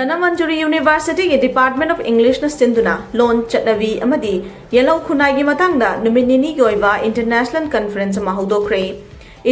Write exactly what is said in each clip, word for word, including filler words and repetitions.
ꯙꯅꯃꯟꯖꯨꯔꯤ ꯌꯨꯅꯤꯚꯔꯁꯤꯇꯤꯒꯤ Department of Englishꯅ ꯁꯤꯟꯗꯨꯅ ꯂꯣꯟ, ꯆꯠꯅꯕꯤ ꯑꯃꯗꯤ ꯌꯦꯜꯍꯧ ꯈꯨꯟꯅꯥꯏꯒꯤ ꯃꯇꯥꯡꯗ ꯅꯨꯃꯤꯠ ꯅꯤꯅꯤꯒꯤ ꯑꯣꯏꯕ international conference ꯑꯃ ꯍꯧꯗꯣꯛꯈ꯭ꯔꯦ꯫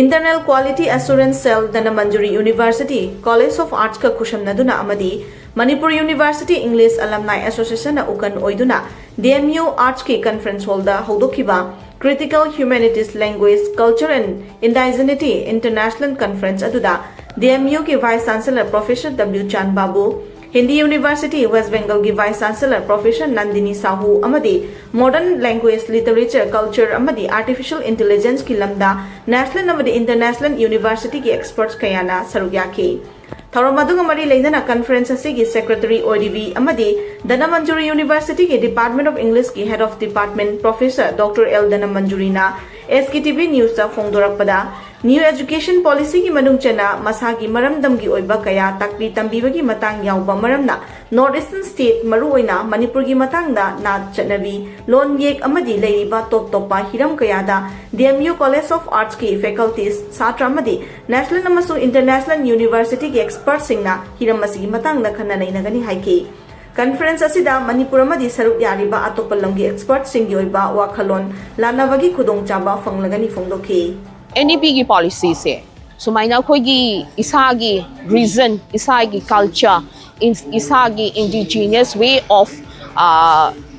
Internal Quality Assurance Cell, Dhanamanjuri University College of Artsꯀ ꯈꯨꯠꯁꯝꯅꯗꯨꯅ ꯑꯃꯗꯤ Manipur University English Alumni Associationꯅ ꯎꯀꯟ ꯑꯣꯏꯗꯨꯅ D M U Artsꯀꯤ conference hallꯗ ꯍꯧꯗꯣꯛꯈꯤꯕ Critical Humanities, Language, Culture and Indigeneity International Conference ꯑꯗꯨꯗ D M Uꯒꯤ Vice Chancellor Professor W ꯆꯥꯟ ꯕꯥꯕꯨ, Hindi University West Bengalꯒꯤ Vice Chancellor Professor Nandini Shahu ꯑꯃꯗꯤ Modern Language, Literature, Culture ꯑꯃꯗꯤ Artificial Intelligenceꯀꯤ ꯂꯝꯗ national ꯑꯃꯗꯤ international universityꯒꯤ experts ꯀꯌꯥꯅ ꯁꯔꯨꯛ ꯌꯥꯈꯤ꯫ ꯊꯧꯔꯝ ꯑꯗꯨꯒ ꯃꯔꯤ ꯂꯩꯅꯅ conference ꯑꯁꯤꯒꯤ secretary ꯑꯣꯏꯔꯤꯕꯤ ꯑꯃꯗꯤ Dhanamanjuri Universityꯒꯤ Department of Englishꯀꯤ Head of Department Professor Doctor L ꯙꯅꯃꯟꯖꯨꯔꯤꯅ S K T V Newsꯇ ꯐꯣꯡꯗꯣꯔꯛꯄꯗ, New Education Policyꯒꯤ ꯃꯅꯨꯡ ꯆꯟꯅ ꯃꯁꯥꯒꯤ ꯃꯔꯝꯗꯝꯒꯤ ꯑꯣꯏꯕ ꯀꯌꯥ ꯇꯥꯛꯄꯤ ꯇꯝꯕꯤꯕꯒꯤ ꯃꯇꯥꯡ ꯌꯥꯎꯕ ꯃꯔꯝꯅ North Eastern state, ꯃꯔꯨꯑꯣꯏꯅ ꯃꯅꯤꯄꯨꯔꯒꯤ ꯃꯇꯥꯡꯗ ꯅꯥꯠ ꯆꯠꯅꯕꯤ, ꯂꯣꯟ ꯌꯦꯛ ꯑꯃꯗꯤ ꯂꯩꯔꯤꯕ ꯇꯣꯞ ꯇꯣꯞꯄ ꯍꯤꯔꯝ ꯀꯌꯥꯗ D M U College of Artsꯀꯤ faculties, ꯁꯥꯇ꯭ꯔ ꯑꯃꯗꯤ national ꯑꯃꯁꯨꯡ international universityꯒꯤ expertꯁꯤꯡꯅ ꯍꯤꯔꯝ ꯑꯁꯤꯒꯤ ꯃꯇꯥꯡꯗ ꯈꯟꯅ ꯅꯩꯅꯒꯅꯤ ꯍꯥꯏꯈꯤ꯫ Conference ꯑꯁꯤꯗ ꯃꯅꯤꯄꯨꯔ ꯑꯃꯗꯤ ꯁꯔꯨꯛ ꯌꯥꯔꯤꯕ ꯑꯇꯣꯞꯄ ꯂꯝꯒꯤ expertꯁꯤꯡꯒꯤ ꯑꯣꯏꯕ ꯋꯥꯈꯜꯂꯣꯟ ꯂꯥꯟꯅꯕꯒꯤ ꯈꯨꯗꯣꯡꯆꯥꯕ ꯐꯪꯂꯒꯅꯤ ꯐꯣꯡꯗꯣꯛꯈꯤ꯫ N E Pꯒꯤ policyꯁꯦ ꯁꯨꯃꯥꯏꯅ ꯑꯩꯈꯣꯏꯒꯤ ꯏꯁꯥꯒꯤ region, ꯏꯁꯥꯒꯤ culture, ꯏꯁꯥꯒꯤ indigenous way of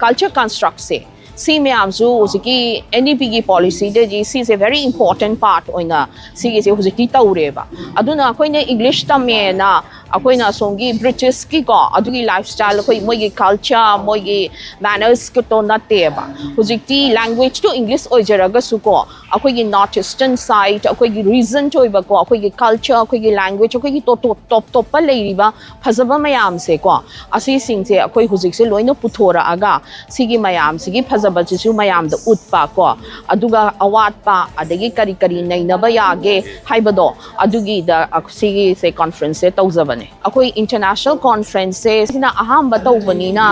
culture constructꯁꯦ, ꯁꯤ ꯃꯌꯥꯝꯁꯨ ꯍꯧꯖꯤꯛꯀꯤ N E Pꯒꯤ policyꯗꯗꯤ ꯁꯤꯁꯦ very important part ꯑꯣꯏꯅ ꯁꯤꯒꯤꯁꯦ ꯍꯧꯖꯤꯛꯇꯤ ꯇꯧꯔꯦꯕ꯫ ꯑꯗꯨꯅ ꯑꯩꯈꯣꯏꯅ English ꯇꯝꯃꯦꯅ ꯑꯩꯈꯣꯏꯅ ꯑꯁꯣꯝꯒꯤ Britishꯀꯤꯀꯣ ꯑꯗꯨꯒꯤ lifestyle, ꯑꯩꯈꯣꯏ ꯃꯣꯏꯒꯤ culture, ꯃꯣꯏꯒꯤ mannersꯀꯇꯣ ꯅꯠꯇꯦꯕ꯫ ꯍꯧꯖꯤꯛꯇꯤ languageꯇꯣ English ꯑꯣꯏꯖꯔꯒꯁꯨꯀꯣ ꯑꯩꯈꯣꯏꯒꯤ North Eastern side, ꯑꯩꯈꯣꯏꯒꯤ region ꯑꯣꯏꯕꯀꯣ ꯑꯩꯈꯣꯏꯒꯤ culture, ꯑꯩꯈꯣꯏꯒꯤ language, ꯑꯩꯈꯣꯏꯒꯤ ꯇꯣꯞ ꯇꯣꯞ ꯇꯣꯞ ꯇꯣꯞꯄ ꯂꯩꯔꯤꯕ ꯐꯖꯕ ꯃꯌꯥꯝꯁꯦꯀꯣ, ꯑꯁꯤꯁꯤꯡꯁꯦ ꯑꯩꯈꯣꯏ ꯍꯧꯖꯤꯛꯁꯦ ꯂꯣꯏꯅ ꯄꯨꯊꯣꯔꯛꯑꯒ ꯁꯤꯒꯤ ꯃꯌꯥꯝꯁꯤꯒꯤ ꯐꯖꯕꯁꯤꯁꯨ ꯃꯌꯥꯝꯗ ꯎꯠꯄ ꯀꯣ, ꯑꯗꯨꯒ ꯑꯋꯥꯠꯄ ꯑꯗꯒꯤ ꯀꯔꯤ ꯀꯔꯤ ꯅꯩꯅꯕ ꯌꯥꯒꯦ ꯍꯥꯏꯕꯗꯣ ꯑꯗꯨꯒꯤꯗ ꯁꯤꯒꯤꯁꯦ conferenceꯁꯦ ꯇꯧꯖꯕꯅꯦ꯫ ꯑꯩꯈꯣꯏ international conferenceꯁꯦ ꯁꯤꯅ ꯑꯍꯥꯟꯕ ꯇꯧꯕꯅꯤꯅ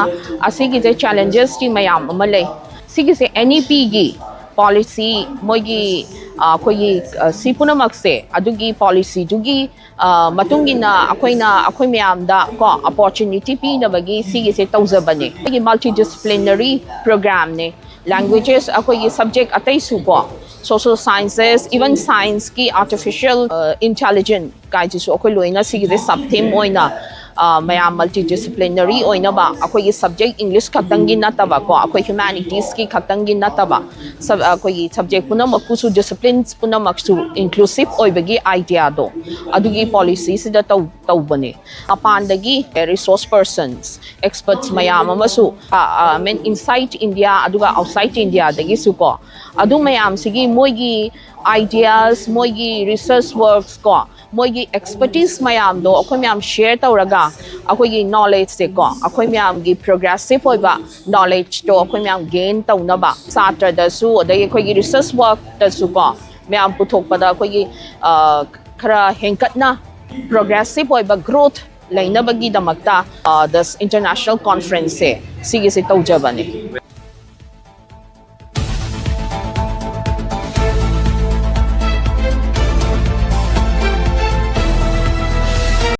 ꯑꯁꯤꯒꯤꯁꯦ challengesꯇꯤ ꯃꯌꯥꯝ ꯑꯃ ꯂꯩ꯫ ꯁꯤꯒꯤꯁꯦ N E Pꯒꯤ policy, ꯃꯣꯏꯒꯤ ꯑꯩꯈꯣꯏꯒꯤ ꯁꯤ ꯄꯨꯝꯅꯃꯛꯁꯦ ꯑꯗꯨꯒꯤ ꯄꯣꯂꯤꯁꯤꯗꯨꯒꯤ ꯃꯇꯨꯡ ꯏꯟꯅ ꯑꯩꯈꯣꯏꯅ ꯑꯩꯈꯣꯏ ꯃꯌꯥꯝꯗ ꯀꯣ ꯑꯣꯄꯣꯔꯆꯨꯅꯤꯇꯤ ꯄꯤꯅꯕꯒꯤ ꯁꯤꯒꯤꯁꯦ ꯇꯧꯖꯕꯅꯦ꯫ ꯑꯩꯈꯣꯏꯒꯤ ꯃꯜꯇꯤ ꯗꯤꯁꯤꯄ꯭ꯂꯤꯅꯔꯤ ꯄ꯭ꯔꯣꯒ꯭ꯔꯥꯝꯅꯦ꯫ ꯂꯦꯡꯒ꯭ꯋꯦꯖꯦꯁ ꯑꯩꯈꯣꯏꯒꯤ ꯁꯕꯖꯦꯛ ꯑꯇꯩꯁꯨ ꯀꯣ, ꯁꯣꯁꯤꯌꯦꯜ ꯁꯥꯏꯟꯁꯦꯁ, ꯏꯚꯟ ꯁꯥꯏꯟꯁꯀꯤ ꯑꯥꯔꯇꯤꯐꯤꯁꯤꯌꯦꯜ ꯏꯟꯇꯦꯂꯤꯖꯦꯟ ꯀꯥꯏꯁꯤꯁꯨ ꯑꯩꯈꯣꯏ ꯂꯣꯏꯅ ꯁꯤꯒꯤꯁꯦ ꯁꯕ ꯊꯤꯝ ꯑꯣꯏꯅ ꯃꯌꯥꯝ ꯃꯜꯇꯤ ꯗꯤꯁꯤꯄ꯭ꯂꯤꯅꯔꯤ ꯑꯣꯏꯅꯕ, ꯑꯩꯈꯣꯏꯒꯤ ꯁꯕꯖꯦꯛ ꯏꯪꯂꯤꯁ ꯈꯛꯇꯪꯒꯤ ꯅꯠꯇꯕ ꯀꯣ, ꯑꯩꯈꯣꯏ ꯍ꯭ꯌꯨꯃꯦꯅꯤꯇꯤꯁꯀꯤ ꯈꯛꯇꯪꯒꯤ ꯅꯠꯇꯕ, ꯑꯩꯈꯣꯏꯒꯤ ꯁꯕꯖꯦꯛ ꯄꯨꯝꯅꯃꯛꯄꯨꯁꯨ, ꯗꯤꯁꯤꯄ꯭ꯂꯤꯟꯁ ꯄꯨꯝꯅꯃꯛꯁꯨ ꯏꯟꯀ꯭ꯂꯨꯁꯤꯞ ꯑꯣꯏꯕꯒꯤ ꯑꯥꯏꯗꯤꯌꯥꯗꯣ ꯑꯗꯨꯒꯤ ꯄꯣꯂꯤꯁꯤꯁꯤꯗ ꯇꯧ ꯇꯧꯕꯅꯦ꯫ ꯃꯄꯥꯟꯗꯒꯤ ꯔꯤꯁꯣꯔꯁ ꯄꯔꯁꯟꯁ, ꯑꯦꯛꯁꯄꯔꯠꯁ ꯃꯌꯥꯝ ꯑꯃꯁꯨ, ꯃꯤꯟ, ꯏꯟꯁꯥꯏꯠ ꯏꯟꯗꯤꯌꯥ ꯑꯗꯨꯒ ꯑꯥꯎꯠꯁꯥꯏꯠ ꯏꯟꯗꯤꯌꯥꯗꯒꯤꯁꯨ ꯀꯣ, ꯑꯗꯨ ꯃꯌꯥꯝꯁꯤꯒꯤ ꯃꯣꯏꯒꯤ ꯑꯥꯏꯗꯤꯌꯥꯁ, ꯃꯣꯏꯒꯤ ꯔꯤꯁꯔꯁ ꯋꯥꯔꯛꯁ ꯀꯣ, ꯃꯣꯏꯒꯤ ꯑꯦꯛꯁꯄꯔꯇꯤꯁ ꯃꯌꯥꯝꯗꯣ ꯑꯩꯈꯣꯏ ꯃꯌꯥꯝ ꯁꯤꯌꯔ ꯇꯧꯔꯒ ꯑꯩꯈꯣꯏꯒꯤ ꯅꯣꯂꯦꯖꯁꯦ ꯀꯣ, ꯑꯩꯈꯣꯏ ꯃꯌꯥꯝꯒꯤ ꯄ꯭ꯔꯣꯒ꯭ꯔꯦꯁꯤꯞ ꯑꯣꯏꯕ ꯅꯣꯂꯦꯖꯇꯣ ꯑꯩꯈꯣꯏ ꯃꯌꯥꯝ ꯒꯦꯟ ꯇꯧꯅꯕ, ꯁꯥꯇ꯭ꯔꯗꯁꯨ ꯑꯗꯒꯤ ꯑꯩꯈꯣꯏꯒꯤ ꯔꯤꯁꯔꯁ ꯋꯥꯔꯛꯇꯁꯨ ꯀꯣ, ꯃꯌꯥꯝ ꯄꯨꯊꯣꯛꯄꯗ ꯑꯩꯈꯣꯏꯒꯤ ꯈꯔ ꯍꯦꯟꯒꯠꯅ ꯄ꯭ꯔꯣꯒ꯭ꯔꯦꯁꯤꯞ ꯑꯣꯏꯕ ꯒ꯭ꯔꯣꯠ ꯂꯩꯅꯕꯒꯤꯗꯃꯛꯇ ꯗꯁ ꯏꯟꯇꯔꯅꯦꯁꯅꯦꯜ ꯀꯣꯟꯐ꯭ꯔꯦꯟꯁꯁꯦ ꯁꯤꯒꯤꯁꯦ ꯇꯧꯖꯕꯅꯦ꯫